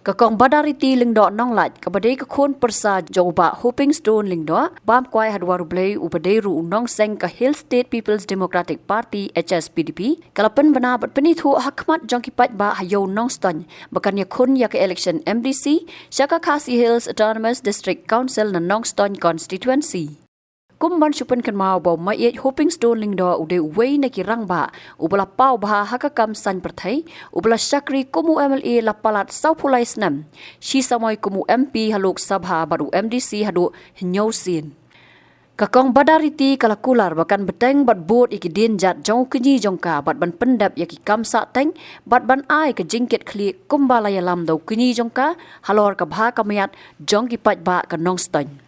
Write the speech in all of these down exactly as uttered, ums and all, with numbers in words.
Ka Kong Badariti Lyngdoh Nonglait, kaba dei ka khun pyrsa jong u Bah Hoping Stone Lyngdoh, bam kwai ha Dwar U Blei, uba dei ruh u nongseng ka Hill State People's Democratic Party, H S P D P, ka la pynbna bad pynithuh ha khmat jong ki paidbah ha Ïew Nongstoiñ ba kan ïakhun ïa ka election M D C sha ka Khasi Hills Autonomous District Council na Nongstoiñ Constituency. Kum ban shu pynkynmaw ba u Maieit Hoping Stone Lyngdoh u dei uwei na ki rangbah uba la paw bha ha ka kam saiñ pyrthei, uba la shakri kum u M L A la palat sawphew lai snem, shi samoi kum u M P ha Lok Sabha bad u M D C haduh hynñiew sien. Ka Kong Badariti ka la kular ba kan bteng bad bud ïa ki dienjat jong u kñi jong ka bad ban pyndep ïa ki kam sahteng bad ban ai ka jingkitkhlieh kumba la ïalam da u kñi jong ka halor ka bha ka miat jong ki paidbah ka Nongstoiñ.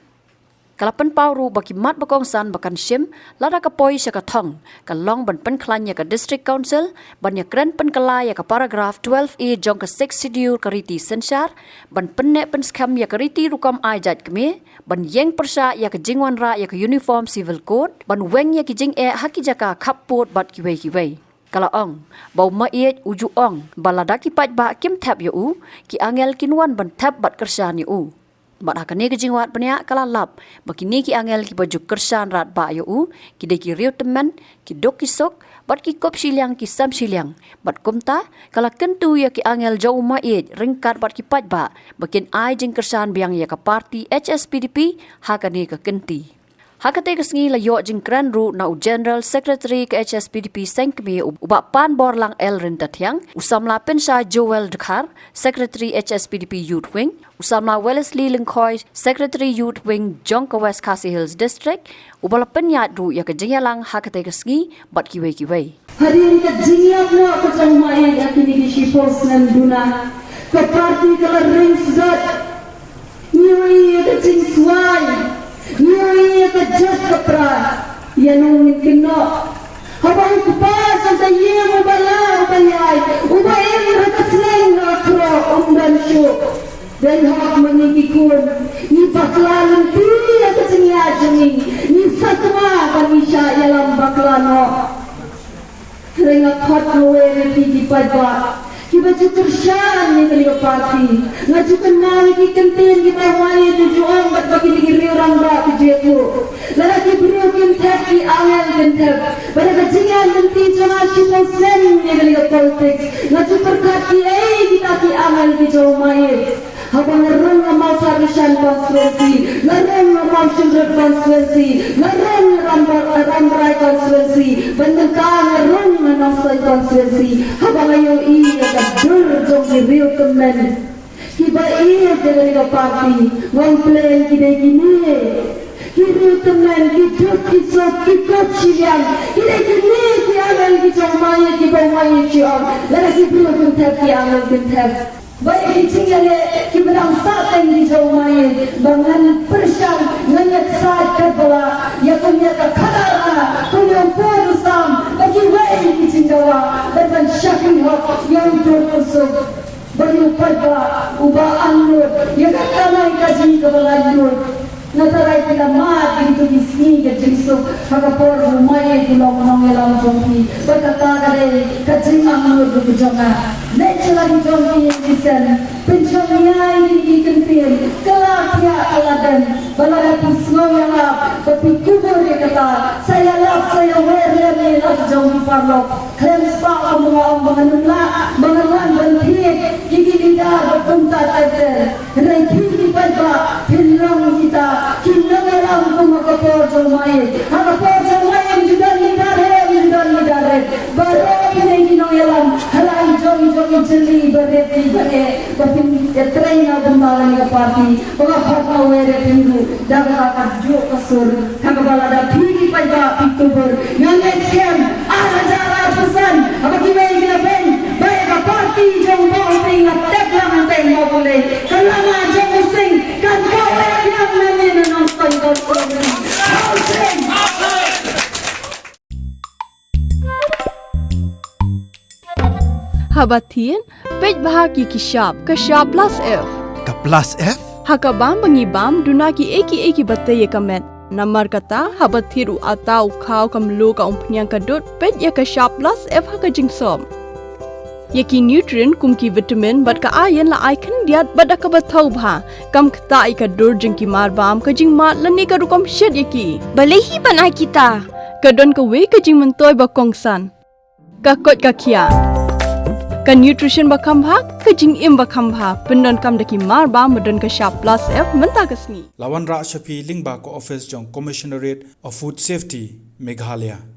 Ka la pynpaw ruh ba ki mat ba kongsan ba kan shim lada ka poi sha ka thong ka long ban pynkhlaiñ ïa ka District Council, ban ïakren pynkylla ïa ka paragraph twelve A jong ka Sixth Schedule ka riti synshar, ban pynneh pynskhem ïa ka riti rukom ai jait kmie, ban ïeng pyrshah ïa ka jingwanrah ïa ka Uniform Civil Code, ban weng ïa ki jingeh ha ki jaka khappud bad kiwei kiwei. Ka la ong ba u Maieit u ju ong ba lada ki paidbah kim thep ïa u, ki angel kin wan ban thep bad kyrshan ïa u. Bad ha kane ka jingwad bniah ka la lap ba kine ki angel kiba ju kyrshan radbah ïa u ki dei ki riew tymmen, ki duk ki suk bad ki kup shiliang ki sem shiliang. Bad kumta ka la kyntu ïa ki angel jong u Maieit ryngkat bad ki paidbah ba kin ai jingkyrshan biang ïa ka party H S P D P ha kane ka kynti. Ha katei ka sngi la ïoh jingkren ruh na u General Secretary ka H S P D P seng kmie, u Bah Panborlang L Ryntathiang, u samla Pynshai Joel Dkhar, Secretary H S P D P Youth Wing, u samla Wellesley Lyngkhoi, Secretary Youth Wing jong ka West Khasi Hills District, uba la pynïaid ruh ïa ka jingïalang ha katei ka sngi bad kiwei kiwei. Hadien ka jingïap noh ka jong u Maieit ha kine ki shiphew snem duna, ka party ka la ring sdot. Ngi ïohi ïa ka jingswai, ngi ïohi ïa ka jot ka pra. Ïa nong ngin kynnoh, haba u kpa jong ka ïing uba la uba ïaid, uba im ha ka sneng ha ka khroh, um don shuh. Dei hok ma ngi ki khun, ngi bakla lynti ïa ka jingïaid jong ngi, ngi sakma ba ngi shah ïalam bakla noh. Hynrei nga khot ruh ïa phi ki paidbah kiba ju kyrshan ïa kane ka party. Nga ju kynmaw ïa ki kyntien kiba u Maieit u ju ong bad ba kine ki riew rangbah ki ju ïathuh. Lada ki briew kin thep, ki angel kin thep. Bad da ka jingïaid lynti jong nga shiphew snem ïa kane ka politics, nga ju pyrkhat kiei kita ki angel ki jong u Maieit. Haba nga rung ha Mawthadraishan constituency, nga rung ha Mawshynrut constituency, nga rung ha Ram-, Rambrai constituency, bad mynta nga rung ha Nongstoiñ constituency. Haba nga ïohi ïa ka dur jong ki riew tymmen kiba ïeit ïa kane ka party, nga ong, pleng ki dei kine. Ki riew tymmen, ki duk ki suk, ki kup shiliang, ki dei kine ki angel ki jong u Maieit kiba u Maieit u ong, lada ki briew kin thep, ki angel kin thep. Ba ïa ki jingïaleh kiba dang sahteng ki jong u Maieit, ba ngan pyrshang, ngan ïaksaid katba lah, ïa kum ïa ka khadar na, kum ïa u por u sam, ba kiwei ki jingdawa, ba ban shakri hok ïa u duk u suk. Ba ïa u paidbah uba angnud ïa ka kamai kajih kaba laitluid. Nga tharai phi la mad ïa kito ki sngi ka jingsuk ha ka por ba u Maieit u long u nongïalam jong phi. Bad kata ka dei ka jingangnud ruh ka jong nga. Leit sha la ki jong phi ïing ki sem, pynshong ïa ki, ki kyntien, ka la thiah ka la dem. Ba lada phi sngew ïalap, ba phi kubur ïa kata, sa ïalap, sa ïawer lem ïa la ki jong phi paralok. Khlem spah kumba nga ong ba ngan ym lah, ba ngan wan ban thied ïa ki leader ba kumta ter ter. Hynrei phi ki paidbah phin long kita ki nongïalam kum ha ka por jong u Maieit. Ha ka por jong u Maieit ym ju don leader heh, ym ju don leader rit. Baroh phi dei ki nongïalam ha la i jong i jong i jylli, ba rit ki ba heh, ba phin ïatrei na bynta kane ka party. Ba nga khot na u Eric Hindu da kata ka juh ka sur, ha kaba lada phi ki paidbah phi tubur, nga ngeit skhem ar hajar arphew san haba kiwei ki la beiñ ba ïa ka party jong u Bah Hoping la tep lang hangtei ha Mawphanglei, ka lama jong u Sing kan kawek lang nangne na Nongstoiñ Constituency. Hoping! Haba thied, peit bha ki ki shap, ka shap plus F. Ka plus F? Ha ka bam ba ngi bam, duna kiei kiei kiba tei ïa ka met. Namar kata, haba thied u atta, u khaw, ka mluh, ka umphniang, ka dud, peit ïa ka shap plus F ha ka jingsop. Ïa ki nutrient kum ki vitamin bad ka iron la ai khyndiat bad da kaba thaw bha. Kam ktah ïa ka dur jong ki marbam, ka jingmad lane ka rukom shet ïa ki. Balei hi ban ai kita? Ka don kawei ka jingmyntoi ba kongsan. Ka koit ka khiah. Ka nutrition ba kham bha, ka jingim ba kham bha. Pyndonkam da ki marbam ba don ka shap plus F mynta ka sngi. La wanrah sha phi lyngba ka office jong Commissionerate of Food Safety, Meghalaya.